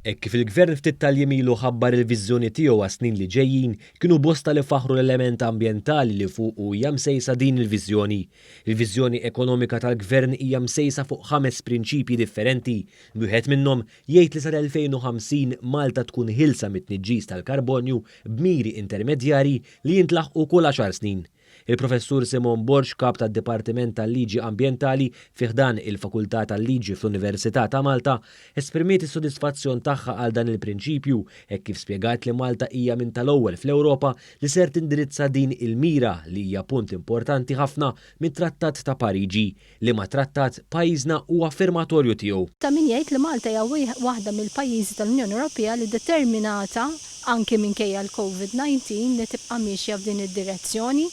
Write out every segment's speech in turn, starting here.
Hekk kif il-Gvern ftit tal-jiem ilu ħabbar il-viżjoni tiegħu għas-snin li ġejjin, kienu bosta li faħħru l-element ambjentali li fuqu hija msejsa din il-viżjoni. Il-viżjoni ekonomika tal-Gvern hija msejsa fuq ħames prinċipji differenti, b'wieħed minnhom jgħid li sal-2050 Malta tkun ħielsa mit-tniġġis tal-karbonju b'miri intermedjarji li jintlaħqu kull għaxar snin. Il-Professur Simon Borg, Kap tad-Dipartiment tal-Liġi Ambjentali fi ħdan il-Fakultà tal-Liġi fl-Università ta' Malta, esprimiet is-sodisfazzjon tagħha għal dan il-prinċipju hekk kif spjegat li Malta hija minn tal-ewwel fl-Ewropa li ser tindirizza din il-mira li hija punt importanti ħafna mit-Trattat ta' Pariġi, liema trattat pajjiżna huwa firmatorju tiegħu. Ta' min jgħid li Malta hija waħda mill-pajjiżi tal-Unjoni Ewropea li determinata anki minkejja l-Covid 19 li tibqa' miexja f'din id-direzzjoni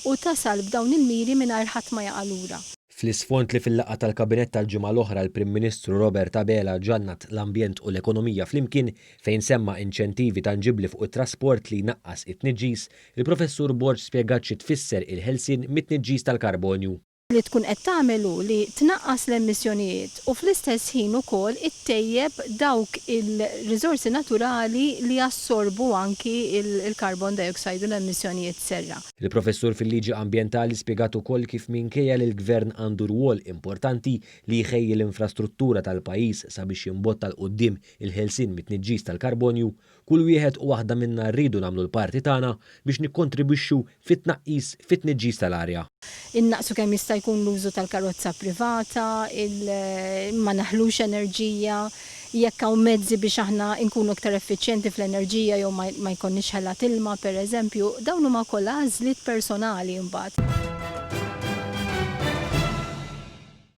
u tasal b'dawn il-miri mingħajr ħadd ma jaqa' lura. Fl-isfond li fil-laqgħa tal-Kabinett tal-ġimgħa l-oħra l-Prim Ministru Robert Abela ġannat l-ambjent u l-ekonomija flimkien fejn semma inċentivi tanġibbli fuq it-trasport li jnaqqas it-tniġġis, il-Professur Borg spjegat xi tfisser il-ħelsien mit-tniġġis tal-karbonju. Li tkun qed tagħmel hu li tnaqqas l-emissjonijiet u fl-istess ħin ukoll ittejjeb dawk il-riżorsi naturali li jassorbu anki l-carbon dioxide u l-emissjonijiet serra. Il-Professur fil-Liġi Ambjentali spjegat ukoll kif minkejja li l-Gvern għandu rwol importanti li jħejji l-infrastruttura tal-pajjiż sabiex jimbotta 'l quddiem il-ħelsien mit-tniġġis tal-karbonju, Kull wieħed u waħda minna rridu nagħmlu l-parti tagħna biex nikkontribwixxu fit-tnaqqis fit-tniġġis tal-arja. Innaqqsu kemm jista' jkun l-użu tal-karozza privata, ma naħlux enerġija, jekk hawn mezzi biex aħna nkunu iktar effiċjenti fl-enerġija jew ma jkollniex ħela t'ilma, pereżempju, dawn huma kollha għażliet personali mbagħad.